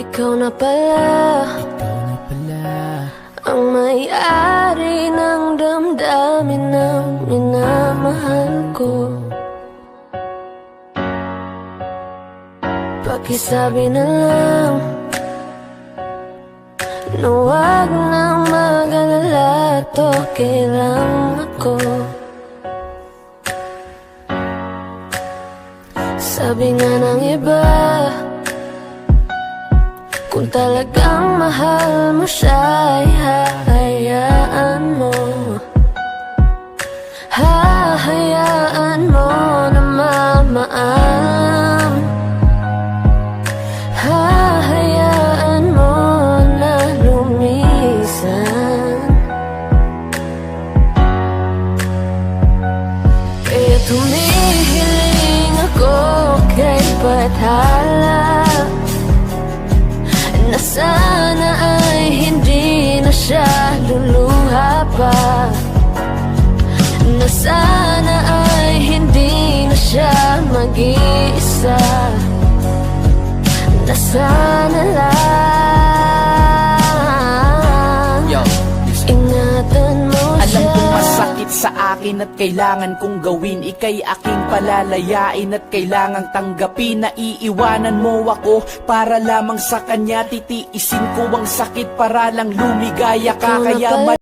Ikaw na pala Ikaw na pala ang may-ari ng damdamin ng minamahal ko. Pakisabi na lang na huwag nang mag-alala at okay lang ako. Sabi nga ng iba, kung talagang mahal mo siya ay hahayaan mo. Hahayaan mo na mamaam. Hahayaan mo na lumisan. Kaya tumihiling ako kay Bathala na sana ay hindi na siya luluha pa, na sana ay hindi na siya mag-iisa, na sana lang Yo, listen. ingatan mo Alam siya. kong masakit sa akin at kailangan kong gawin. Ika'y aking palalayain at kailangang tanggapin na iiwanan mo ako para lamang sa kanya. Titiisin ko ang sakit para lang lumigaya ka. Ikaw na Kaya pala.